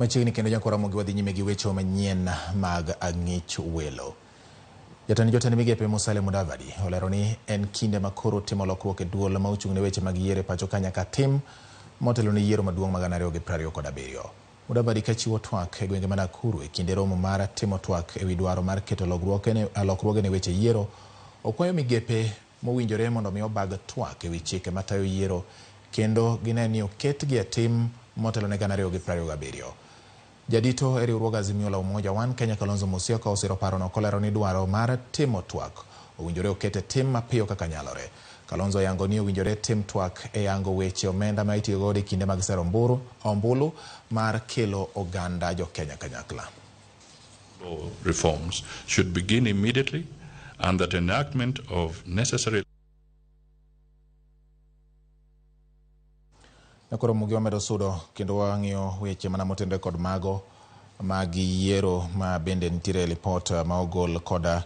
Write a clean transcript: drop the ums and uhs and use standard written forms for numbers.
Machiegni kendo nyaka Ramogi wadhi nyime gi weche manyien mag ang'ich welo. Jatend jotend migepe Musalia Mudavadi olero ni en kinde ma koro timo lokruok e duol ma ochung' ne weche mag yiero e pacho ka nyaka tim motelo ne yiero maduong' mag 2027. Mudavadi ka chiwo twak e gwenge ma Nakuru e kinde romo mar timo twak e wi dwaro mar keto lokruoge ne weche yiero, okwayo migepe mowinjore mondo mi obag twak e wi chike matayo yiero kendo gine ni oketgi e tim motelo ne 2027. Jadito e riwruog Azimio la Umoja One Kenya Kalonzo Musyoka osiro parono kolero ni dwaro mar timo twak owinjore oket e tim mapiyo kaka nyalore. Kalonzo oyango ni owinjore tim twak e yango weche omenda ma itiyo godo e kinde mag sero ombulu mar kelo oganda jo Kenya kanyakla. Law reforms should begin immediately and that enactment of necessary Koro Mugi wamedo sudo kendo wang'iyo weche mana motenore kod mago mag yiero ma bende nitiere e lipot ma ogol koda